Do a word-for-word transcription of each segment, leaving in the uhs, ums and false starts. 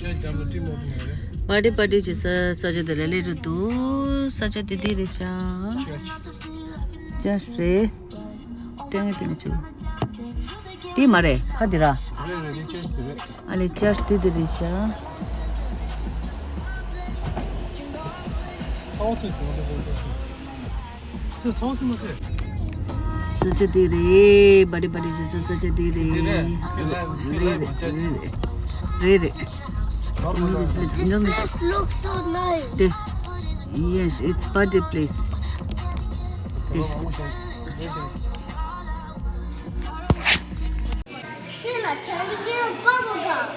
པར་ཊི་པར་ཊི་བྱེད་ས་ས་ཆ་དེ་ལ་སླེབས་འགྲོ་འདུག་ས་ཆ་དེ་འདི་རེད་ཤག་ཅར་ཅི་རེད། ཏྲེང་ཏྲེང་ཆུ། དེ་མ་རེད། ཕ་དེ་ར། རེད་རེད། དེ་ཅར་ཅི་དེ་རེད། ཨ་ལེ། ཅར་ཅི་དེ་དེ་རེད་ཤག་ཚོ་ཚོ་ཚོ་མ་ཚེ། ས་ཆ་དེ་རེད། པར་ཊི་པར་ཊི་བྱེད་ས་ས་ཆ་དེ་རེད། དེ་རེད། རེད་རེད། རེད་རེད། རེད་རེད། This place looks so nice. དེ། Yes, it's party place. དེ། Can I tell you a bubble gum?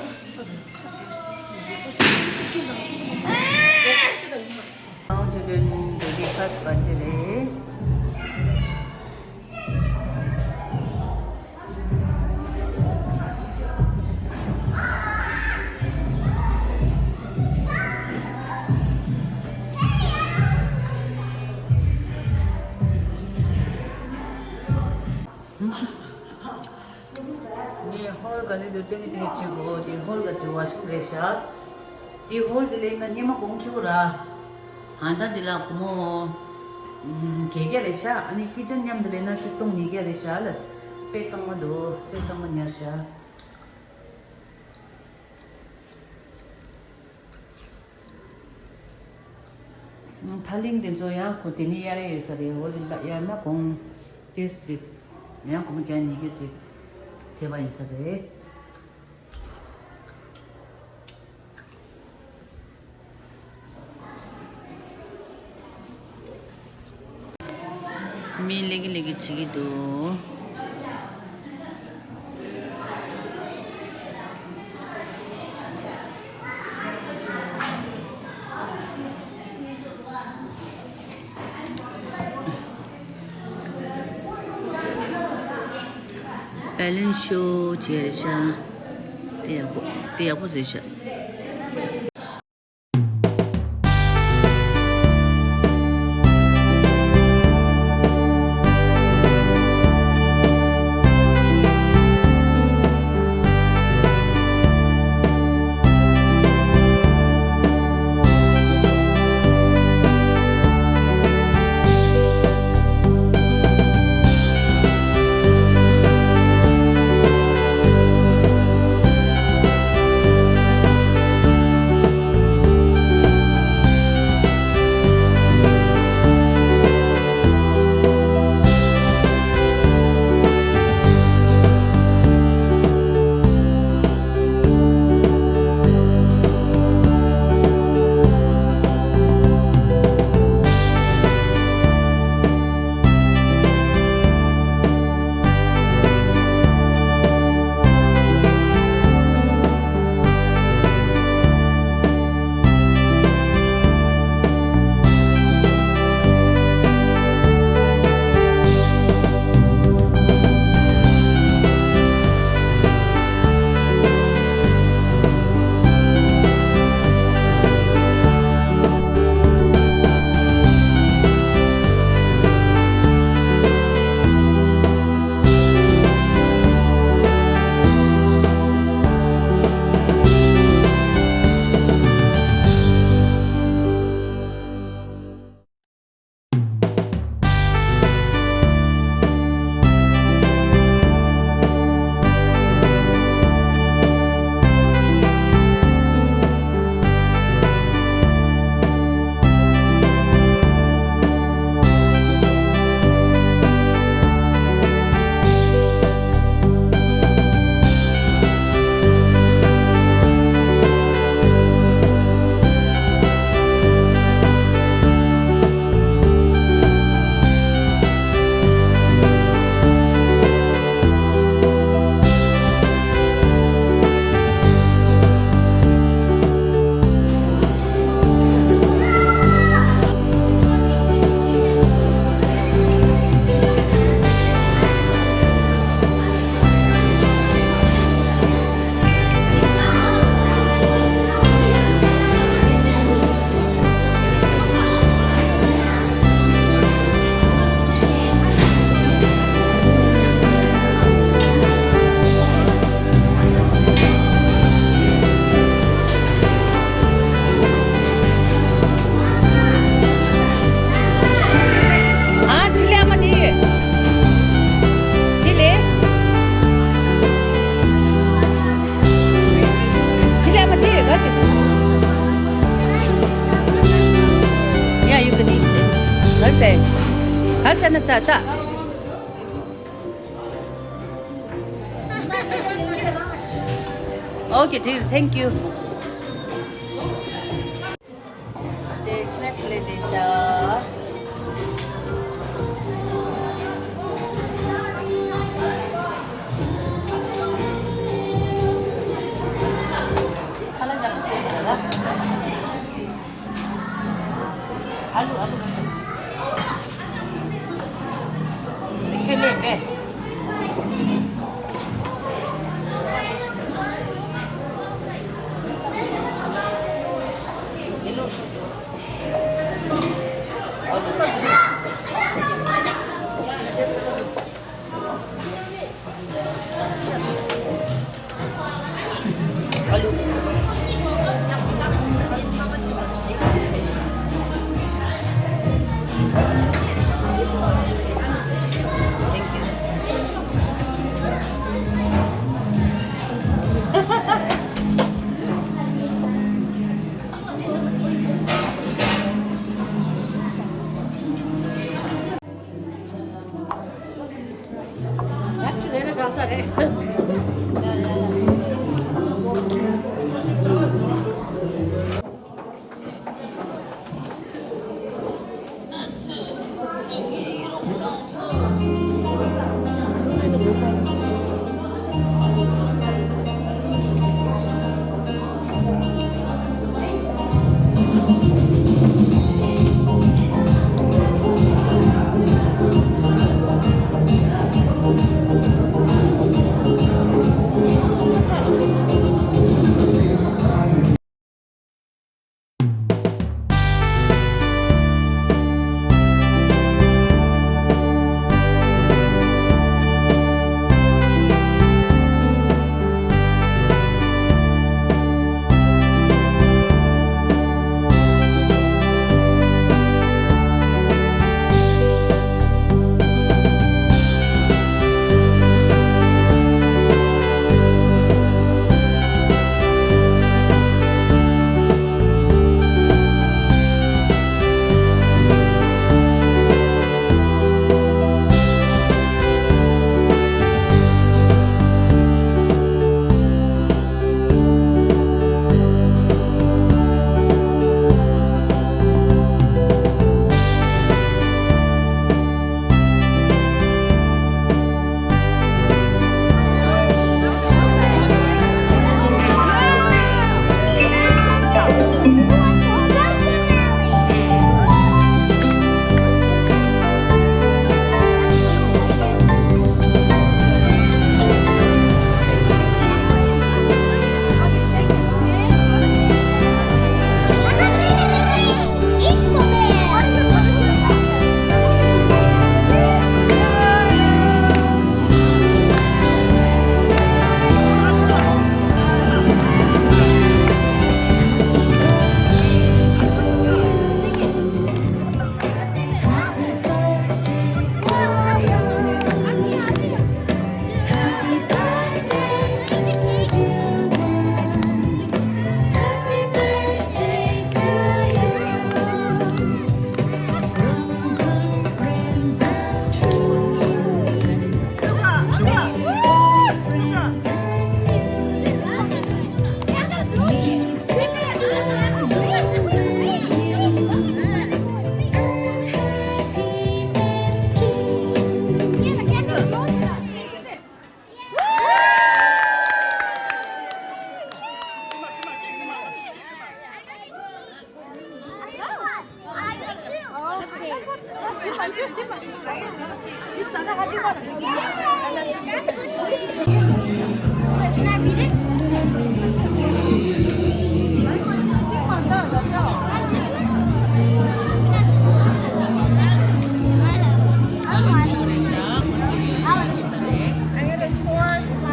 ཨང་ཆོས་སྒྲོན་བོད་ཀྱི་ཁ་སི་པར་ཊི་རེད། ངས་ཧོལ་ག་ནས་དུ་སྟོན་གི་སྟོན་གི་བྱེད་དགོས། དེ་ཧོལ་ག་ཅིག་ཝ་ཤི་རུམ་རེད་ཤག་དེ་ཧོལ་དེ་ལས་ང་སྙེ་མ་གོང་ཁེ་པོ་ར། ཨ་ད་དེ་ལ་སྒོར་མོ་བརྒྱད་བརྒྱ་རེད་ཤག་ཨ་ནི་ཀི་ཅན་མཉམ་དུ་ལེན་ན་ཆིག་སྟོང་ཉིས་བརྒྱ་རེད་ཤག་ལ། དཔེ་གཙང་མ་འདུག་དཔེ་གཙང་མ་ཉར་ཤག་ཐ་ལིང་དེ་ཚོ་ཡང་ཁོ་དེ་ནས་གཡར་ཡས་ཡོད་ས་རེད། འོ་དེ་ལ་གཡར་ན་གོང་ཏོག་ཙམ་ཅིག་ཡང་སྒོར་མོ་བརྒྱ་ཉིས་བརྒྱ་ཅིག་ཐེབས་པ་ཡིན་ས་རེད། མི་ལེགས་ཀྱི་ལེགས་ཀྱི་བྱེད་ཀྱི་འདུག་བེ་ལོན་ཤོ་བྱས་རེད་ཤག་དེ་ཡག་པོ། དེ་ཡག་པོ་བཟོས་ཤག་ཨ་ས་ན་ས་ད། Okay, dear. Thank you. དེ་སྣེ་ལེ་དེ་ཆ། ཁ་ལག་ཅག་སེ་ལ། ཨ་ལུ་ཨ་ལུ། ཁེ་ལེ་པེ།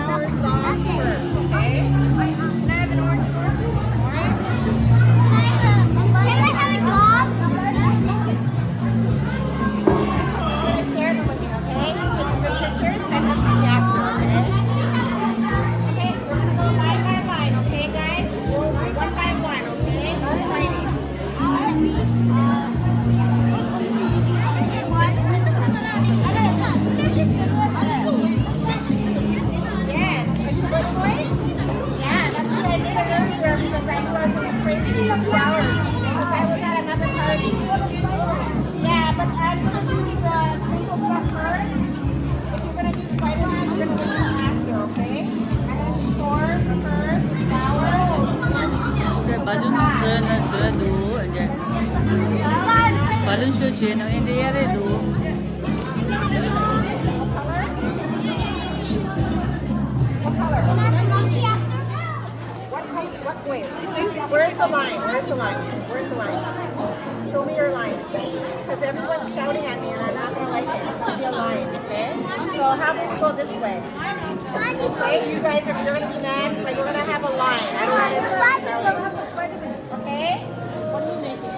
Flowers, okay? Can I have an orange sword? All right. Can I have a dog? I'm gonna share them with you, okay? You take a good picture, send them to me after, okay? These flowers, because I was at another party. Yeah, but I'm gonna do the simple stuff first. If you're gonna do Spider-Man, we're gonna do that after, okay? And then swords first, flowers. འདི་བ་ལུན་བཟོས་ན་བཟོས་འདུག་འདི། བ་ལུན་ཤོ་བྱས་ན་འདི་འདྲ་ཡག་རེད་འདུག What color? What color? What, wait, where's the line? Where's the line? Where's the line? Show me your line. Because everyone's shouting at me and I'm not gonna like it. It's gonna be a line, okay? So how about we go this way? Okay, you guys are, you're gonna be next. Like, we're gonna have a line. I don't want everyone shouting. Okay? What are you making?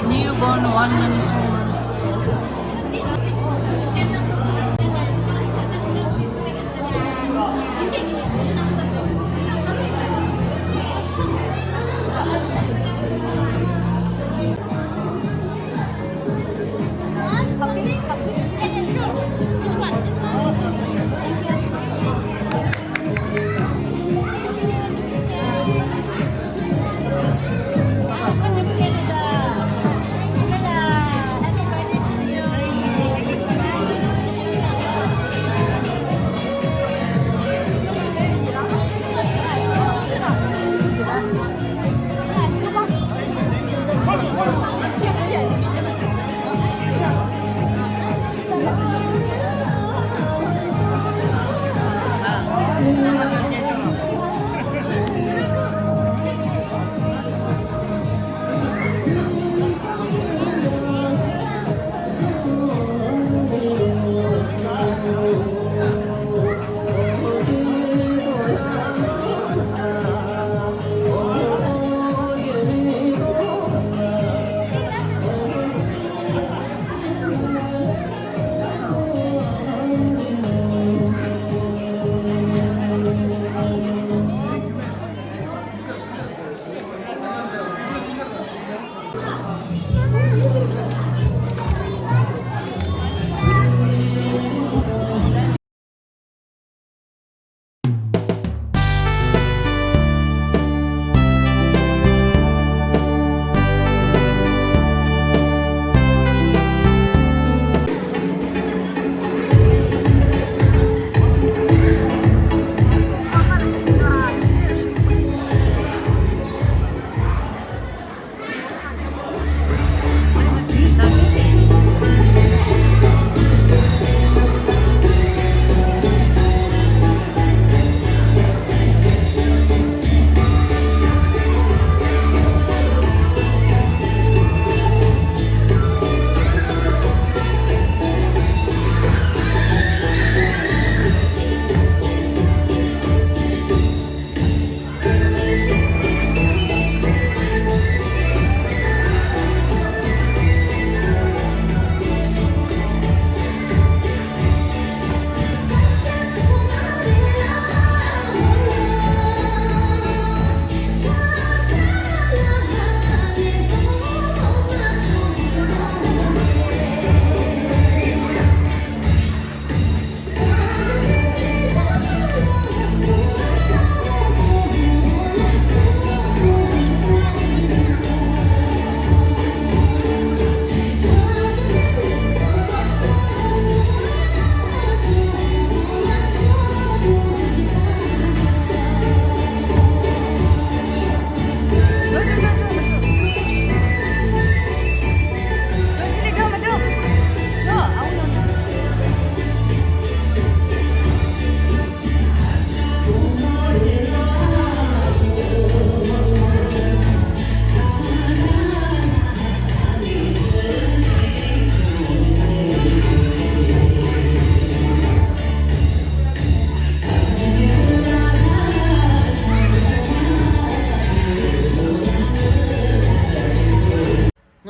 New born one minute.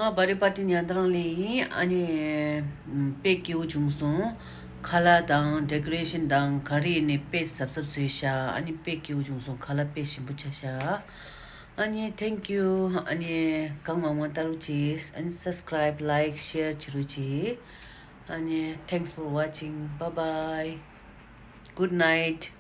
ཨ་བར་ཌེ་པར་ཊི་ཉན་ཐང་ལེན་ཡིན། ཨ་ནི་དཔེ་སྐྱིད་པོ་བྱུང་སོང་། ཁ་ལག་དང་ཌེ་ཀོ་རེ་ཤན་དང་ག་རེ་ཡིན་ནི་དཔེ་གཟབ་གཟབ་བཟོས་ཤག་ཨ་ནི་དཔེ་སྐྱིད་པོ་བྱུང་སོང་། ཁ་ལག་དཔེ་ཞིམ་པོ་ཆགས་ཤག་ཨ་ནི་ཐེང་ཀིའུ། ཨ་ནི་གང་མང་མང་ལྟ་རོགས་གྱིས། ཨ་ནི་སབ་སི་ཀ་རའིབ། ལའིཀ། ཤེར་བྱེད་རོགས་གྱིས། ཨ་ནི་thanks for watching. Bye bye. Good night.